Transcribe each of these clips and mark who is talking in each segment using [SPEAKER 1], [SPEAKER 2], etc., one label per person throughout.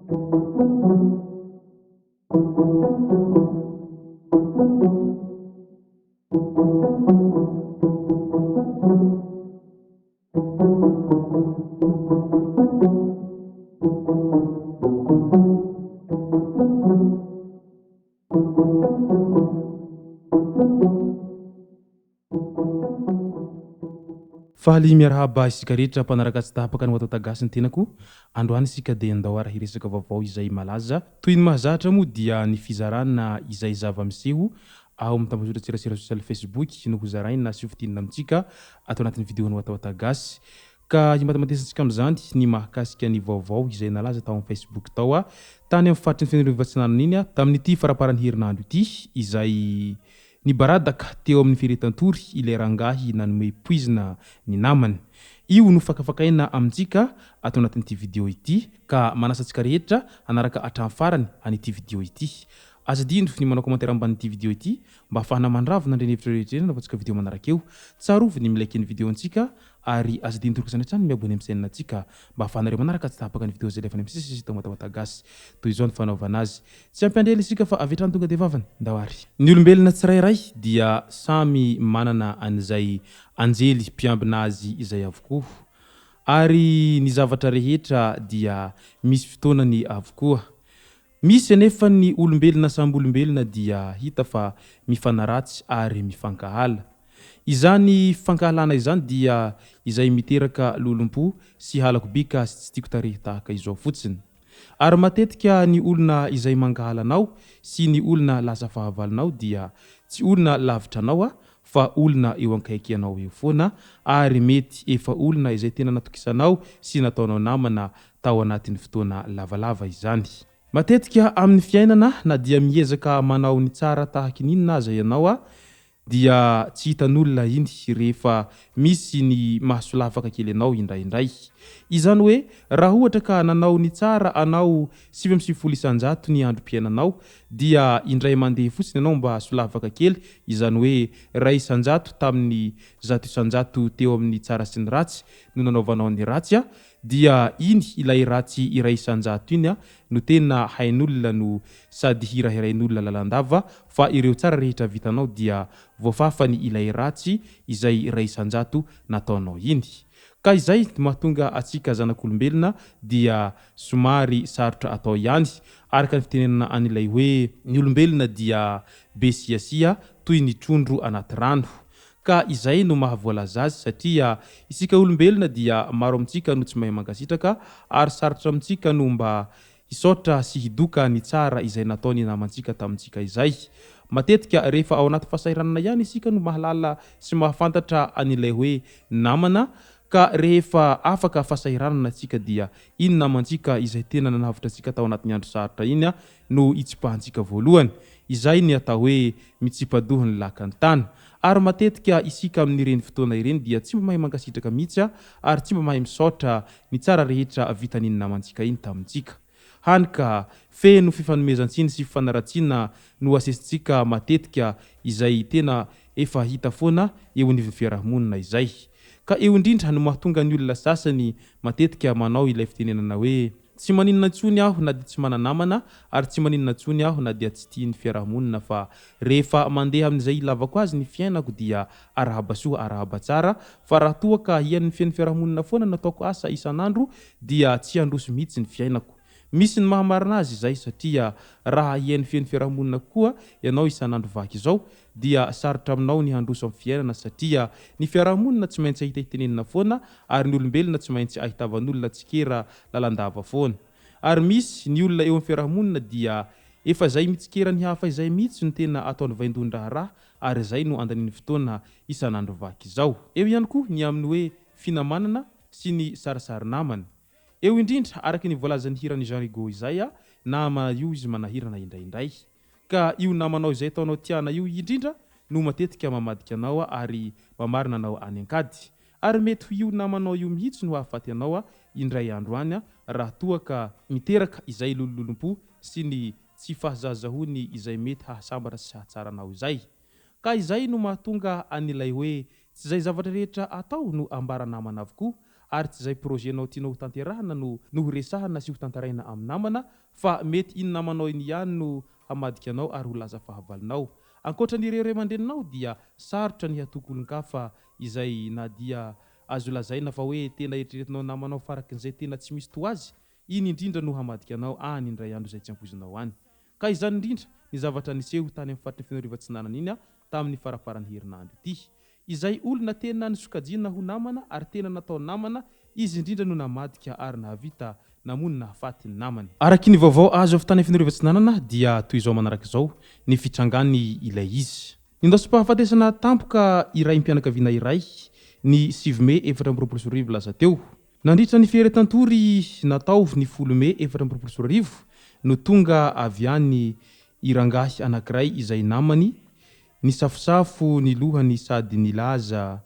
[SPEAKER 1] Faly miarahaba isika rehetra mpanaraka tsy tapaka ny Watata Gasy ny tenako. Androany isika dia ndao ary hiresaka vaovao izay malaza. Toy ny mahazatra moa dia ny fizarana izay zava-miseho ao amin'ny tambajotran-tserasera sosialy Facebook no hozaraina sy hofintinina amintsika ato anatin'ny video-n'ny Watawata Gasy. Ka himatimatesantsika amin'izany ny mahakasika ny vaovao izay nalaza tao amin'ny Facebook tao tany amin'ny faritry ny Fenerivo Atsinanana iny tamin'ity faramparan'ny herinandro ity izay nibaradaka teo amin'ny firehetan-tory ilay rangahy nanome poizina ny namany. Io no fakafakaina amintsika ato anatin'ity video ity ka manasa antsika rehetra hanaraka hatramin'ny farany an'ity video ity. Aza adino ny manao commentaire ambanin'ity video ity mba hahafahana mandravona ireny hevitra rehetra ireny anaovantsika video manaraka eo. Tsarovy ny mi-like ny video antsika ary aza adino toraka izany hatrany ny mi-abonner amin'ny chaîne antsika mba hahafahanareo manaraka tsy tapaka ny video izay alefanay misesisesy eto Watawata Gasy. Toy izao ny fanaovana azy. Tsy hampiandry ela isika fa avy hatrany tonga dia vavany. Ndao ary. Ny olombelona tsirairay dia samy manana an'izay anjely mpiambina azy izay avokoa. Ary ny zavatra rehetra dia misy fotoanany avokoa. Misy anefa ny olombelona samby olombelona dia hita fa mifanaratsy ary mifankahala. Izany fankahalana izany dia izay miteraka lolompo sy halako bika sy tsy tiako tarehy tahaka izao fotsiny. Ary matetika ny olona izay mankahala anao sy ny olona lasa fahavalonao dia tsy olona lavitra anao fa olona eo ankaiky anao eo foana ary mety efa olona izay tena natokisanao sy nataonao namana tao anatin'ny fotoana lavalava izany. Matetika amin'ny fiainana na dia miezaka manao ny tsara tahaky ny inona aza ianao dia tsy hitan'olona iny rehefa misy ny mahasolafaka kely anao indraindray. Izany hoe raha ohatra ka nanao ny tsara anao 99% ny androm-piainanao dia indray mandeha fotsiny ianao mba solafaka kely, izany hoe 1% tamin'ny 100% teo amin'ny tsara sy ny ratsy no nanaovanao ny ratsy dia iny ilay ratsy 1% iny no tena hain'olona no sady hirahirain'olona lalandava fa ireo tsara rehetra vitanao dia voafafany ilay ratsy izay 1% nataonao iny. Ka izay no mahatonga atsika zanak'olombelona dia somary sarotra atao ihany araka ny fitenenana an'ilay hoe ny olombelona dia be siasia toy ny trondro anaty rano. Ka izay no maha voalaza azy satria isika olombelona dia maro amintsika no tsy mahay mankasitraka ary sarotra amintsika no mba hisaotra sy hidoka ny tsara izay nataony namantsika tamintsika izay. Matetika rehefa ao anaty fahasahiranana ihany isika no mahalala sy mahafantatra an'ilay hoe namana ka rehefa afaka fahasahiranana isika dia iny namantsika izay tena nanavotra antsika tao anatin'ny andro sarotra iny no itsipahantsika voalohany. Izay ny atao hoe mitsipa-doha ny lakan-tany. Ary matetika isika amin'ireny fotoana ireny dia tsy mba mahay mankasitraka mihitsy ary tsy mba mahay misaotra ny tsara rehetra vitan'iny namantsika iny tamintsika. Hany ka feno fifanomezan-tsiny sy fifanaratsiana no asesintsika matetika izay tena efa hita foana eo anivon'ny fiarahamonina izay. Ka eo indrindra no mahatonga ny olona sasany matetika manao ilay fitenenana hoe, Tsy maninona intsony aho na dia tsy mana-namana ary tsy maninona intsony aho na dia tsy tian'ny fiarahamonina fa rehefa mandeha amin'izay ilavako azy ny fiainako dia arahaba soa arahaba tsara fa raha toa ka hiain'ny feno fiarahamonina foana no ataoko asa isan'andro dia tsy handroso mihitsy ny fiainako. Misy ny maha-marina azy izay satria raha hiain'ny feno fiarahamonina koa ianao isan'andro vaky izao dia sarotra aminao ny handroso amin'ny fiainana satria ny fiarahamonina tsy maintsy ahita hitenenina foana ary ny olombelona tsy maintsy ahitavan'olona tsikera lalandava foana. Ary misy ny olona eo amin'ny fiarahamonina dia efa izay mitsikera ny hafa izay mihitsy no tena ataony vaindohan-draharaha ary izay no andaniany fotoana isan'andro vaky izao. Eo ihany koa ny amin'ny hoe finamanana sy ny sarisary namana. Eo indrindra araka ny voalazan'ny hiran'i Jean Rigo izay, nama io izy manahirana indraindray. Ka io namanao izay ataonao tiana io indrindra no matetika mamadika anao ary mamarina anao any an-kady. Ary mety ho io namanao io mihitsy no hahafaty anao indray andro any raha toa ka miteraka izay lolololom-po sy ny tsy fahazahozahoany izay mety hahasambatra sy hahatsara anao izay. Ka izay no mahatonga an'ilay hoe tsy izay zavatra rehetra atao no ambara namana avokoa. ary tsy izay projet-nao tianao ho tanterahana no no ho resahana sy ho tantaraina amin'ny namana fa mety iny namanao iny ihany no hamadika anao ary ho lasa fahavalonao. Ankoatra ny ireo ray aman-dreninao dia sarotra ny hatoky olon-kafa izay na dia azo lazaina fa hoe tena eritreretinao namanao farakin'izay tena tsy misy toa azy, iny indrindra no hamadika anao any indray andro izay tsy ampoizinao any. Ka izany indrindra ny zavatra niseho tany amin'ny faritry Fenoarivo Atsinanana iny tamin'ny farafaran'ny herinandro ity. Izay olona tena nosokajiana ho namana ary tena natao namana, izy indrindra no namadika ary nahavita namono nahafaty ny namany. Araky ny vaovao azo avy tany Fenoarivo Atsinanana dia toy izao manaraka izao ny fitrangany ilay izy. Nindaosim-pahafatesana tampoka i raim-pianakaviana iray ny sivy mey 2024 lasa teo. Nandritra ny fiaretan-tory natao ny folo mey 2024 no tonga avy any i rangahy anankiray izay namany nisafosafo ny lohany sady nilaza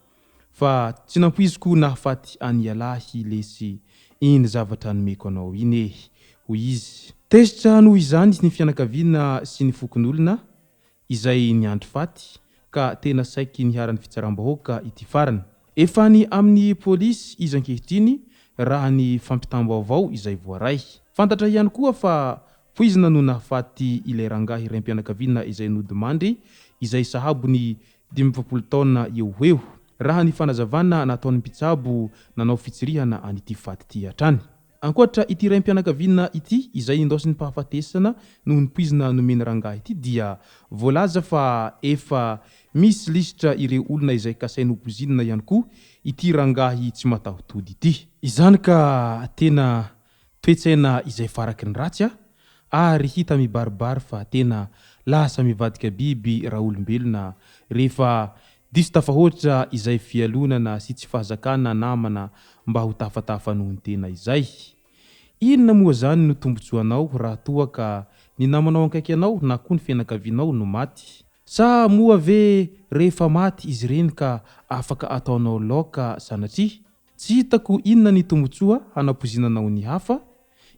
[SPEAKER 1] fa tsy nampoiziko nahafaty an'ialahy lesy iny zavatra nomeko anao iny e! hoy izy. Tezitra noho izany ny fianakaviana sy ny fokonolona izay niandry faty ka tena saiky niharan'ny fitsaram-bahoaka ity farany. Efa any amin'ny polisy izy ankehitriny raha ny fampitam-baovao izay voaray. Fantatra ihany koa fa poizina no nahafaty ilay rangahy raim-pianakaviana izay nodimandry izay sahabo ny 45 taona eo ho eo, raha ny fanazavana nataon'ny mpitsabo nanao fitsirihana an'ity faty ity hatrany. Ankoatra ity raim-pianakaviana ity izay nindaosin'ny-pahafatesana noho ny poizina nomen'i rangahy ity dia voalaza fa efa misy lisitra ireo olona izay kasainy hopoizinina ihany koa ity rangahy tsy mataho-tody ity. Izany ka tena toe-tsaina izay faraky ny ratsy a! Ary hita mibaribary fa tena lasa mivadika biby raolombelona rehefa diso tafahoatra izay fialonana sy tsy fahazakana namana mba ho tafatafa noho ny tena izay. Inona moa zany no tombotsoanao raha toa ka ny namanao ankaiky anao na koa ny fianakavianao no maty? Sa moa ve rehefa maty izy ireny ka afaka ataonao laoka sanatria? Tsy hitako inona ny tombotsoa hanapoizinanao ny hafa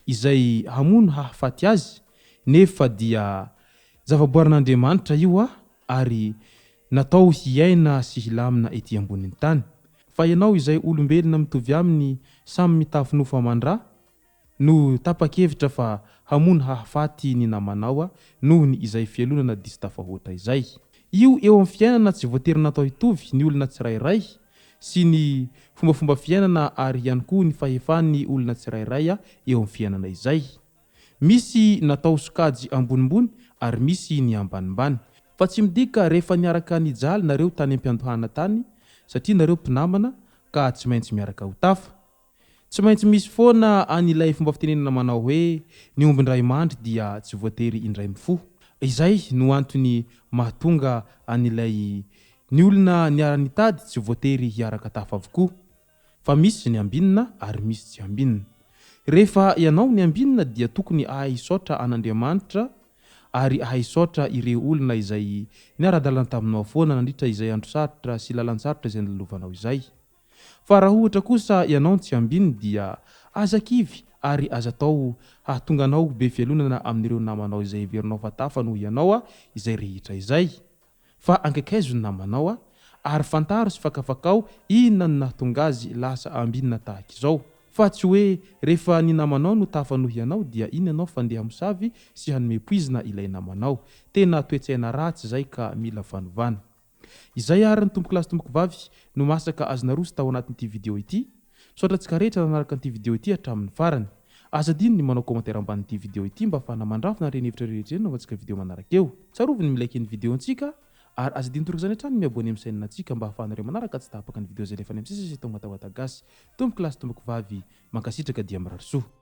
[SPEAKER 1] izay hamono hahafaty azy nefa dia zavaboarin'Andriamanitra io a ary natao hiaina sy hilamina ety ambonin'ny tany. Fa ianao izay olombelona mitovy aminy samy mitafy nofo aman-dra no tapa-kevitra fa hamono hahafaty ny namanao noho ny izay fialonana diso tafahoatra izay. Io eo amin'ny fiainana tsy voatery natao hitovy ny olona tsirairay sy ny fombafomba fiainana ary ihany koa ny fahefan'ny olona tsirairay eo amin'ny fiainana izay. Misy natao sokajy ambonimbony ary misy ny ambanimbany. Fa tsy midika rehefa niaraka nijaly nareo tany ampiandohana tany satria nareo mpinamana ka tsy maintsy miaraka ho tafa. Tsy maintsy misy foana an ilay fomba fitenenana manao hoe ny omby indray mandry dia tsy voatery indray mifoha. Izay no antony mahatonga an ilay ny olona niara nitady tsy voatery hiaraka tafa avokoa. Fa misy ny ambinina ary misy tsy ambinina. Rehefa ianao ny ambinina dia tokony ahay hisaotra an Andriamanitra ary ahay hisaotra ireo olona izay niara-dalana taminao foana nandritra izay andro sarotra sy lalan-tsarotra izay nolalovanao izay. Fa raha ohatra kosa ianao no tsy ambininy dia aza kivy ary aza atao hahatonga anao ho be fialonana amin'ireo namanao izay heverinao fa tafa noho ianao izay rehetra izay. Fa ankaikaizo ny namanao ary fantaro sy fakafakao inona no nahatonga azy lasa ambinina tahaka izao. Fa tsy hoe rehefa ny namanao no tafa noho ianao dia iny ianao fa ndeha hamosavy sy hanome poizina ilay namanao. Tena toe-tsaina ratsy izay ka mila fanovana. Izay ary ny tompoko lahy sy tompoko vavy no masaka azo naroso tao anatin'ity video ity. Misaotra antsika rehetra nanaraka an'ity video ity hatramin'ny farany. Aza adino ny manao commentaire ambanin'ity video ity mba ahafahana mandrafina ireny hevitra rehetra ireny anaovantsika video manaraka eo. Tsarovy ny mi-like ny video ntsika ary aza adino torak'izany hatrany ny mi-abonner amin'ny chaîne ntsika mba ahafahanareo manaraka tsy tapaka ny video izay alefanay misesy eto Matawata Gasy. Tompoko lahy sy tompoko vavy, mankasitraka dia mirary soa.